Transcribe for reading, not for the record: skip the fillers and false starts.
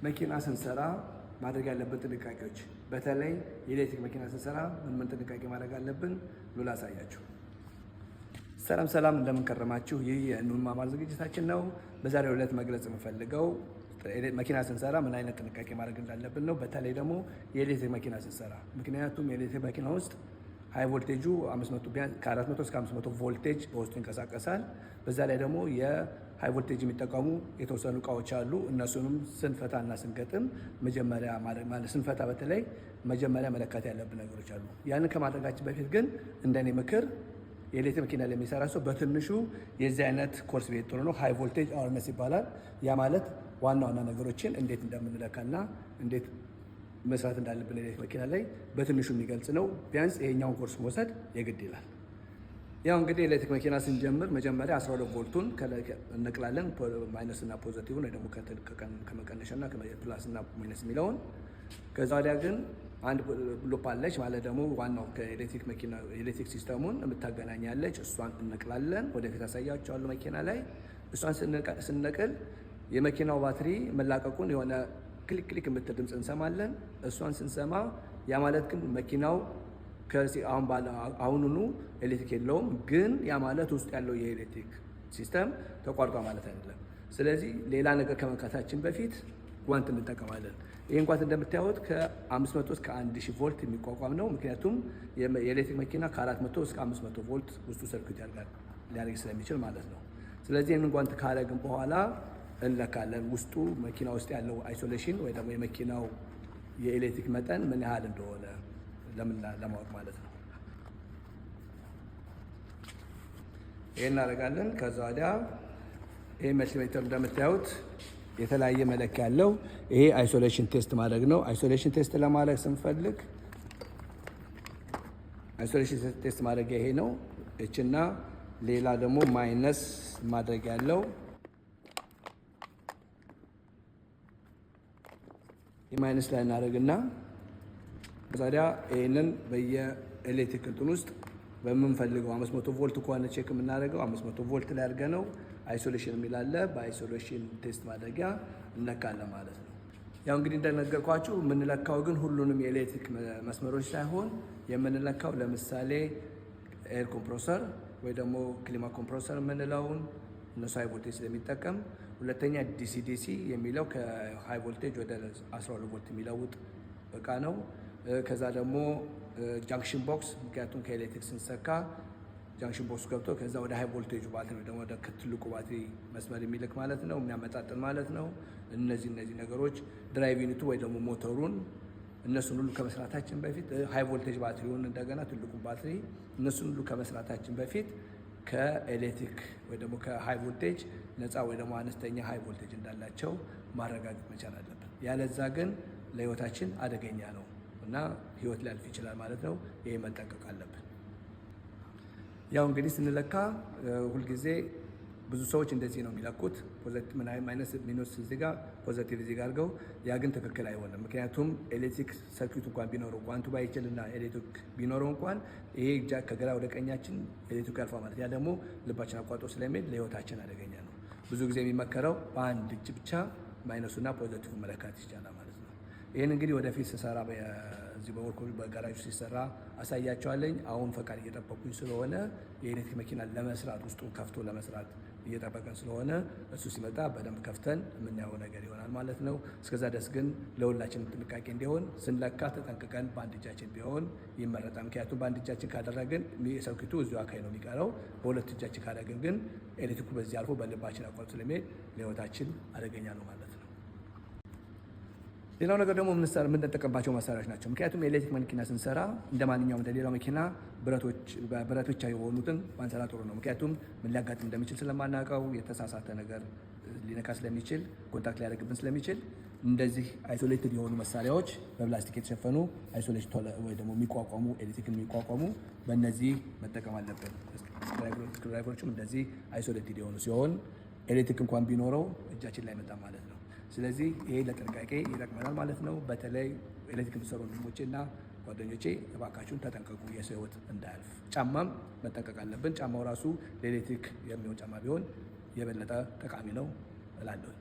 መኪና ስንሰራ ማድረግ ያለብን ጥንቃቄዎች፣ በተለይ የኤሌክትሪክ መኪና ስንሰራ ምን ምን ጥንቃቄ ማድረግ አለብን ብሎ ላሳያችሁ። ሰላም ሰላም፣ እንደምን ከረማችሁ? ይህ የእንማማር ዝግጅታችን ነው። በዛሬው ዕለት መግለጽ የምፈልገው መኪና ስንሰራ ምን አይነት ጥንቃቄ ማድረግ እንዳለብን ነው። በተለይ ደግሞ የኤሌክትሪክ መኪና ስንሰራ፣ ምክንያቱም የኤሌክትሪክ መኪና ውስጥ high voltage ኡ ከ400 እስከ 500 ቮልቴጅ በውስጡ ይንቀሳቀሳል። በዛ ላይ ደግሞ የ high voltage የሚጠቀሙ የተወሰኑ እቃዎች አሉ። እነሱንም ስንፈታና ስንገጥም መጀመሪያ ማለት ስንፈታ በተለይ መጀመሪያ መለካት ያለብን ነገሮች አሉ። ያንን ከማድረጋችን በፊት ግን እንደኔ ምክር የኤሌክትሪክ መኪና ለሚሰራ ሰው በትንሹ የዚህ አይነት ኮርስ ቢሄድ ጥሩ ነው። High voltage awareness ይባላል። ያ ማለት ዋና ዋና ነገሮችን እንዴት እንደምንለካና እንዴት መስራት እንዳለብን ኤሌክትሪክ መኪና ላይ በትንሹ የሚገልጽ ነው። ቢያንስ ይሄኛውን ኮርስ መውሰድ የግድ ይላል። ያው እንግዲህ ኤሌክትሪክ መኪና ስንጀምር መጀመሪያ 12 ቮልቱን እንነቅላለን። Minus እና positive ን ወይ ደግሞ ከመቀነሻና plus እና minus የሚለውን። ከዛ ወዲያ ግን አንድ loop አለች፣ ማለት ደግሞ ዋናው ከኤሌክትሪክ መኪና ኤሌክትሪክ system ኡን የምታገናኛለች። እሷን እንነቅላለን። ወደፊት አሳያቸዋለሁ መኪና ላይ። እሷን ስንነቅል የመኪናው ባትሪ መላቀቁን የሆነ click click የምትል ድምፅ እንሰማለን። እሷን ስንሰማ ያ ማለት ግን መኪናው አሁኑኑ ኤሌክትሪክ የለውም፣ ግን ያ ማለት ውስጥ ያለው የኤሌክትሪክ system ተቋርጧል ማለት አይደለም። ስለዚህ ሌላ ነገር ከመንካታችን በፊት ጓንት እንጠቀማለን። ይህን ጓንት እንደምታዩት ከ500 እስከ 1000 ቮልት የሚቋቋም ነው። ምክንያቱም የኤሌክትሪክ መኪና ከ400 እስከ 500 ቮልት ውስጡ circuit ሊያደርግ ስለሚችል ማለት ነው። ስለዚህ ይህንን ጓንት ካረግን በኋላ እንለካለን። ውስጡ መኪና ውስጥ ያለው isolation ወይ ደግሞ የመኪናው የኤሌክትሪክ መጠን ምን ያህል እንደሆነ ለማወቅ ማለት ነው። ይህን እናደርጋለን። ከዛ ወዲያ ይህ multimeter እንደምታዩት የተለያየ መለኪያ ያለው ይሄ isolation test ማድረግ ነው። Isolation test ለማድረግ ስንፈልግ isolation test ማድረጊያ ይሄ ነው። እችና ሌላ ደግሞ minus ማድረግ ያለው የ minus ላይ እናደርግና ታዲያ ይህንን በየኤሌክትሪክ እንትን ውስጥ በምንፈልገው 500 ቮልት ከሆነ check የምናደርገው 500 ቮልት ላይ አድርገን ነው isolation የሚል አለ። በ isolation test ማድረጊያ እንለካለን ማለት ነው። ያው እንግዲህ እንደነገርኳችሁ የምንለካው ግን ሁሉንም የኤሌክትሪክ መስመሮች ሳይሆን የምንለካው ለምሳሌ air compressor ወይ ደግሞ klima compressor የምንለውን፣ እነሱ high voltage ስለሚጠቀም፣ ሁለተኛ DC DC የሚለው ከ high voltage ወደ 12 ቮልት የሚለውጥ እቃ ነው። ከዛ ደግሞ junction box፣ ምክንያቱም ከኤሌክትሪክ ስንሰካ junction box ገብቶ ከዛ ወደ high voltage ኡ ባትሪ ደግሞ ወደ ትልቁ ባትሪ መስመር የሚልክ ማለት ነው፣ የሚያመጣጥን ማለት ነው። እነዚህ ነገሮች drive unit ኡ ወይ ደግሞ ሞተሩን እነሱን ሁሉ ከመስራታችን በፊት፣ high voltage ባትሪውን፣ እንደገና ትልቁን ባትሪ፣ እነሱን ሁሉ ከመስራታችን በፊት ከኤሌክትሪክ ወይ ደግሞ ከ high voltage ነፃ ወይ ደግሞ አነስተኛ high voltage እንዳላቸው ማረጋገጥ መቻል አለብን። ያለዛ ግን ለህይወታችን አደገኛ ነው እና ህይወት ሊያልፍ ይችላል ማለት ነው። ይሄ መጠንቀቅ አለብን። ያው እንግዲህ ስንለካ ሁልጊዜ ብዙ ሰዎች እንደዚህ ነው የሚለኩት። Minus minus እዚህ ጋር፣ positive እዚህ ጋር አድርገው፣ ያ ግን ትክክል አይሆንም። ምክንያቱም ኤሌክትሪክ circuit እንኳን ቢኖረው፣ ጓንቱ ባይችልና ኤሌክትሪክ ቢኖረው እንኳን ይሄ ከግራ ወደ ቀኛችን ኤሌክትሪክ ያልፋል ማለት ያ ደግሞ ልባችን አቋርጦ ስለሚሄድ ለህይወታችን አደገኛ ነው። ብዙ ጊዜ የሚመከረው በአንድ እጅ ብቻ minus ኡና positive መለካት ይቻላል ማለት ነው። ይህን እንግዲህ ወደፊት ስሰራ እዚህ በወርኮ በጋራጁ ሲሰራ አሳያቸዋለኝ። አሁን ፈቃድ እየጠበቁኝ ስለሆነ የኤሌክትሪክ መኪና ለመስራት ውስጡን ከፍቶ ለመስራት እየጠበቀን ስለሆነ እሱ ሲመጣ በደንብ ከፍተን የምናየው ነገር ይሆናል ማለት ነው። እስከዛ ድረስ ግን ለሁላችንም ጥንቃቄ እንዲሆን ስንለካ ተጠንቅቀን በአንድ እጃችን ቢሆን ይመረጣል። ምክንያቱም በአንድ እጃችን ካደረግን circuit ኡ እዚሁ አካባቢ ነው የሚቀረው። በሁለት እጃችን ካደረግን ግን ኤሌክትሪኩ በዚህ አልፎ በልባችን አቋርጦ ስለሚሄድ ለህይወታችን አደገኛ ነው ማለት ነው። ሌላው ነገር ደግሞ የምንጠቀምባቸው መሳሪያዎች ናቸው። ምክንያቱም የኤሌክትሪክ መኪና ስንሰራ እንደ ማንኛውም እንደ ሌላው መኪና ብረት ብቻ የሆኑትን ባንሰራ ጥሩ ነው። ምክንያቱም ምን ሊያጋጥም እንደሚችል ስለማናውቀው የተሳሳተ ነገር ሊነካ ስለሚችል፣ contact ሊያደርግብን ስለሚችል እንደዚህ isolated የሆኑ መሳሪያዎች፣ በፕላስቲክ የተሸፈኑ isolation ወይ ደግሞ የሚቋቋሙ፣ ኤሌክትሪክ የሚቋቋሙ በእነዚህ መጠቀም አለብን። Screwdriver ኦችም እንደዚህ isolated የሆኑ ሲሆን ኤሌክትሪክ እንኳን ቢኖረው እጃችን ላይ መጣ ማለት ነው። ስለዚህ ይሄ ለጥንቃቄ ይጠቅመናል ማለት ነው። በተለይ ኤሌክትሪክ የምትሰሩ ወንድሞቼ እና ጓደኞቼ እባካችሁን ተጠንቀቁ፣ የሰው ሕይወት እንዳያልፍ። ጫማም መጠንቀቅ አለብን። ጫማው ራሱ ለኤሌክትሪክ የሚሆን ጫማ ቢሆን የበለጠ ጠቃሚ ነው እላለሁ።